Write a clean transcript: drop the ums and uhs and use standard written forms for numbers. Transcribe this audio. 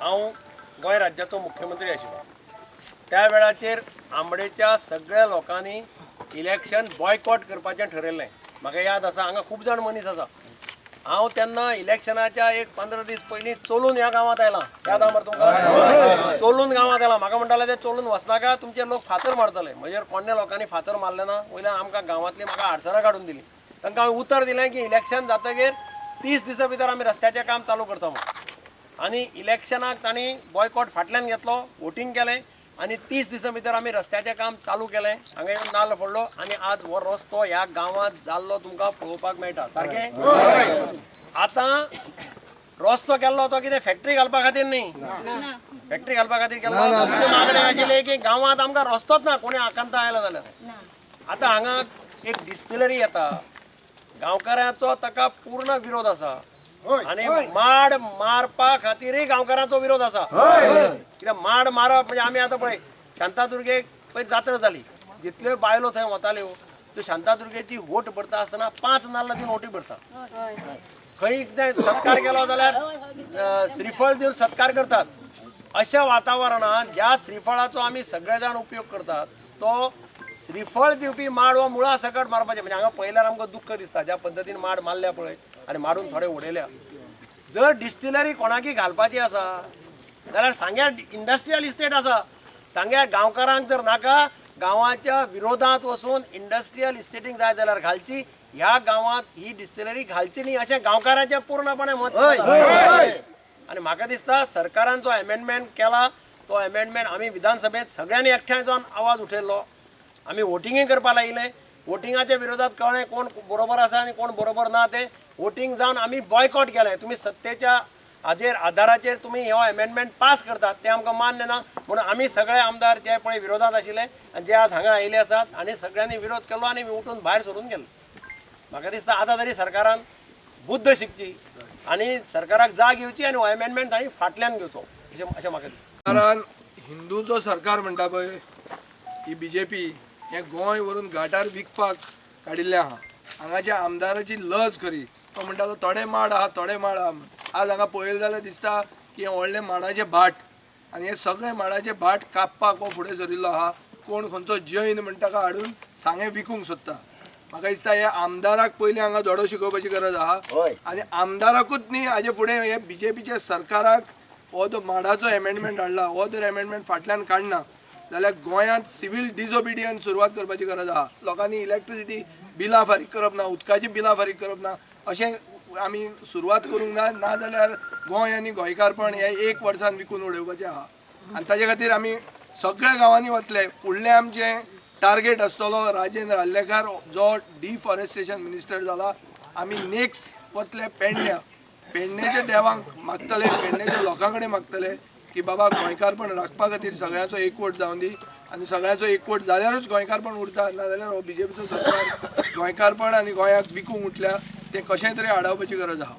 हांव गोंय राज्याचो मुख्यमंत्री आशिल्लो. त्या वेळाचेर आंबडेच्या सगळ्या लोकांनी इलेक्शन बॉयकॉट करपाचें ठरयल्लें. म्हाका याद आसा, हांगा खूब जाण मनीस आसा. हांव तेन्ना इलेक्शनाच्या एक 15 दीस पयलीं चलून ह्या गांवांत आयला. याद आसा मरे तुमकां? चलून गांवांत आयला. म्हाका म्हणटाले ते चलून वचनाका, तुमचे लोक फातर मारतले. म्हजेर कोण्या लोकांनी फातर मारले ना, वयल्यान आमकां गांवांतली म्हाका आडसरां काडून दिली. तांकां हांवें उतर दिलें की इलेक्शन जातकीर 30 दिसां भितर आमी रस्त्याचें काम चालू करता म्हणून. आनी इलेक्शनाक तांणी बॉयकॉट फाटल्यान घेतलो, वोटींग केलें आनी 30 दिसां भितर आमी रस्त्याचें काम चालू केलें. हांगा येवन नाल्ल फोडलो आनी आज हो रस्तो ह्या गांवांत जाल्लो तुमकां पळोवपाक मेळटा. सारकें? आतां रस्तो केल्लो तो कितें फॅक्टरी घालपा खातीर न्ही, फॅक्टरी घालपा खातीर केल्लो. आमची मागणी आशिल्ली की गांवांत आमकां रस्तोच ना, कोणी आकांत आयला जाल्यार. आतां हांगा एक डिस्टिलरी येता, गांवकारांचो ताका पूर्ण विरोध आसा आनी माड मारपा खातीरय गांवकारांचो विरोध आसा. कित्याक माड मारप म्हणजे आमी आतां पळय शांतादुर्गेक पयर जात्रा जाली, जितल्यो बायलो थंय वताल्यो त्यो शांतादुर्गेची वोट भरता आसतना 5 नाल्ल दिवन वोटी भरता. खंय कितें सत्कार केलो जाल्यार श्रीफळ दिवन सत्कार करतात. अशा वातावरणांत ज्या श्रीफळाचो आमी सगळे जाण उपयोग करतात तो श्रीफळ दिवपी माड हो मुळा सकट मारपाचें. म्हणजे हांगा पळयल्यार आमकां दुख्ख दिसता ज्या पद्दतीन माड मारल्या पळय आनी मारून थोडे उडयल्या. जर डिस्टिलरी कोणाकी घालपाची आसा जाल्यार सांग्यार इंडस्ट्रियल इस्टेट आसा, सांग्यार गांवकारांक जर नाका गांवाच्या विरोधांत वचून इंडस्ट्रियल इस्टेटींक जाय जाल्यार घालची, ह्या गांवांत ही डिस्टिलरी घालची न्ही अशें गांवकारांचें पूर्णपणे मत. आनी म्हाका दिसता सरकारान जो एमेंडमेंट केला तो एमेंडमेंट आमी विधानसभेंत सगळ्यांनी एकठांय जावन आवाज उठयल्लो. आमी वोटिंगूय करपाक लायिल्लें. वोटिंगाच्या विरोधात कळ्ळें कोण बरोबर आसा आनी कोण बरोबर ना तें. वोटींग जावन आमी बॉयकॉट केलें. तुमी सत्तेच्या हाजेर आधाराचेर तुमी हो एमेंडमेंट पास करतात तें आमकां मान्य ना म्हणून आमी सगळे आमदार जे पळय विरोधात आशिल्ले आनी जे आज हांगा आयिल्ले आसात आनी सगळ्यांनी विरोध केलो आनी उठून भायर सरून गेले. म्हाका दिसता आतां तरी सरकारान बुद्द शिकची आनी सरकाराक जाग येवची आनी हो एमेंडमेंट तांणी फाटल्यान घेवचो अशें म्हाका दिसता. कारण हिंदूचो सरकार म्हणटा पळय ही बीजेपी हें गोंय व्हरून घाटार विकपाक काडिल्लें आहा. हांगाच्या आमदाराची लज खरी, तो म्हणटा तो थोडे माड आहा, थोडे माड आहा. आज हांगा पळयलें जाल्यार दिसता की हें व्हडलें माडाचें भाट आनी हें सगळें माडाचें भाट कापपाक हो फुडें सरिल्लो आहा. कोण खंयचो जैन म्हणटा ताका हाडून सांगें विकूंक सोदता. म्हाका दिसता हे आमदाराक पयलीं हांगा धडो शिकोवपाची गरज आहा आनी आमदाराकूच न्ही हाजे फुडें हे बीजेपीच्या सरकाराक हो जो माडाचो एमेंडमेंट हाडला हो जर एमेंडमेंट फाटल्यान काडना जाल्यार गोंयांत सिव्हील डिसओबिडियन्स सुरवात करपाची गरज आहा. लोकांनी इलेक्ट्रिसिटी बिलां फारीक करप ना, उदकाचीं बिलां फारीक करप ना, अशें आमी सुरवात करूंक ना, ना जाल्यार गोंय आनी गोंयकारपण हें एक वर्सान विकून उडोवपाचें आहा. आनी ताजे खातीर आमी सगळ्या गांवांनी वतले. फुडलें आमचें टार्गेट आसतलो राजेंद्र आर्लेकार जो डिफॉरेस्टेशन मिनिस्टर जाला, आमी नेक्स्ट वतले पेडण्या, पेडण्याच्या देवांक मागतले, पेडण्याच्या लोकां कडेन मागतले की बाबा गोंयकारपण राखपा खातीर सगळ्यांचो एकवट जावन दी आनी सगळ्यांचो एकवट जाल्यारूच गोंयकारपण उरता, ना जाल्यार हो बीजेपीचो सरकार गोंयकारपण आनी गोंयाक विकूंक उठल्या तें कशें तरी आडावपाची गरज आहा.